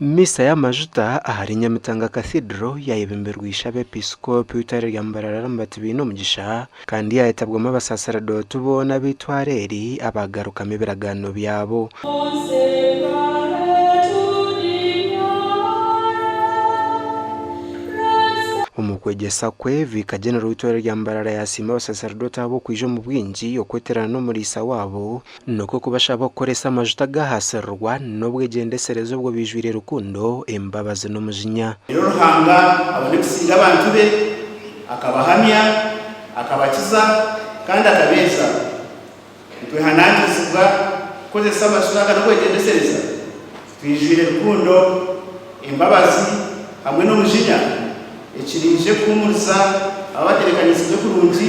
Misa y'amajuta ahari Nyamitanga Cathedral yaayebemberwa Ishabepiskopi w'eitware rya Mbarara Lambert Bainomugisha kandi yaayetabwamu abasaseredooti boona ab'eitware eri abaagarukamu ebiragaano byabo. Omu kwegyesa kwe, Vicar General w'eitware rya Mbarara yaasiima abasaseredooti ahabw'okwija omu bwingi okweteerana n'omuriisa waabo Nikwo kubashaba okukoresa amajuta agahasirirwa n'obwegyendesereza obwo baijwire rukundo, embabazi n'omujinya. Reero Ruhanga abone kusiiga abantu be, akabahamya, akabakiza, kandi akabeeza. Nitwehanangirizibwa kukozesa amajuta aga n'obwegyendesereza, twijwire rukundo, embabazi, hamwe n'omujinya, ekiraije kuhuumuriza abo abatebeekanisiibwe kurungi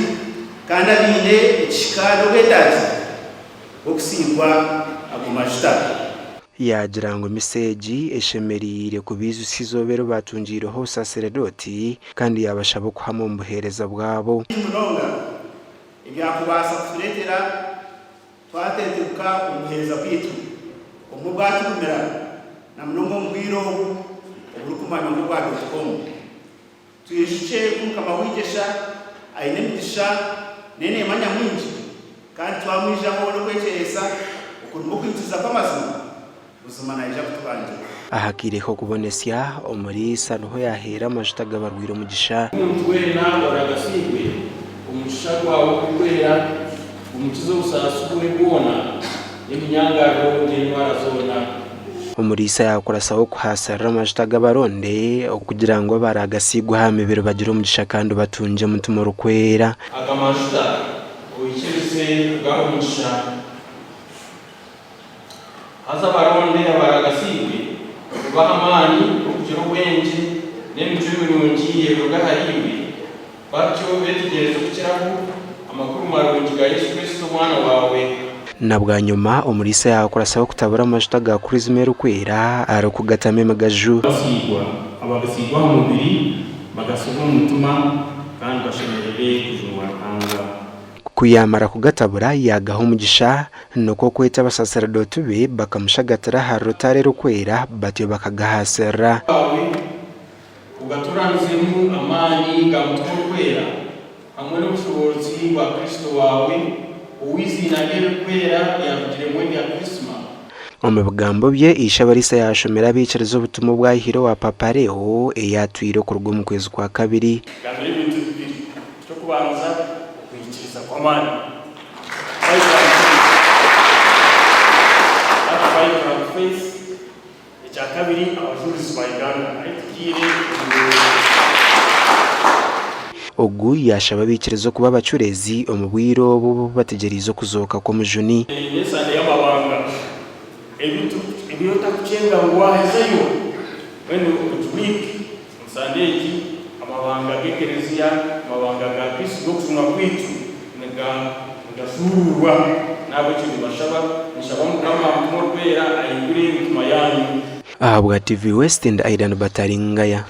Kandi abaine ekihika n'obwetaagi bw'okusiigwa ago majuta. Yaagira ngu emisa egi eshemereire kubaijutsya eizooba eri baatungiireho obusaseredooti kandi yaabashaba okuhama omu buheereza bwabo. Bingi munonga ebyakubaasa kutureetera twatentebuka omu buheereza bwaitu. Obumwe bwatugumira, na munonga omu bwire obu oburikumanywa nk'obwa dot com. Twijukye ku Mukama w'eigyesha aine emigisha n'eneema nyamwingi, kandi twamwijaho n'okwekyereesa okurimu okwikiriza kw'amazima, buzima naija kutubangira. Aha kaire k'okubonesya, omuriisa niho yaaheera amajuta g'abarwaire omugisha. Omuntu weena oragasiirwe omugisha gwawe ogurikwera, gumukize obusaasi bwe bwona n'eminyangariro n'endwara zoona. Omuriisa yaakurasaho kuhaasarira amajuta g'abaronde okugira ngu abaraagasiigwe aha mibiri bagire omugisha kandi batungye omutima orikwera. Aga majuta oikirize kugaha omugisha. Haza abaronde abaraagasiigwe obahe amaani g'okugira obwengye n'emicwe mirungi eruga ahariiwe, Batyo beetegyereze okukiraho amakuru marungi ga Yesu Kristo Omwana waawe. Na bwanyima omuriisa yaakurasaho kutabura amajuta ga kurizima erikwera arikugatamu emigaju. Abasiigwa abagasiigwa aha mubiri bagasibwa omu mutima kandi bashemerere kujunwa Ruhanga. Ku yaamara kugatabura, yaagaha omugisha, nikwo kweta abasaserdooti be bakamushagatira ahari rutaari erikwera, batyo bakagahaasirira. Waawe Ogatoranizemu amaani ga Mutima Orikwera hamwe n'obushoboorozi bwa Kristo waawe, ou eiziina rye eririkwera ryarugiremu erya Krisima. Omu bigambo bye, Ishe-Abariisa yaashomera abaikiriza obutumwa obwahire owa Paapa Leo ei atwire okuruga omu kwezi kwa kabiri. Gambira ebintu bibiri. Eky'okubanza, okwikiriza kw'amaani. That vibrant faith. Ekya kabiri, Abajurizi ba Uganda ahi tugiire omu. Ogu yaashaba abaikiriza okuba abacureezi omu bwire obu obu bategyereize okuzooka kw'Omujuni. Egi n'esande y'amabanga. Ebintu ebi otarikukyenga ngu waahezayo. Mbwenu egi wiiki, omu sande egi, amabanga g'ekereziya, amabanga ga Kristo g'okujunwa kwaitu nigashuuruurwa. N'ahabw'ekyo nimbashaba, ninshaba Mukama Mutima Orikwera aigure emitima yaanyu. Ahabwa TV West ndi Aidan Bataringaya.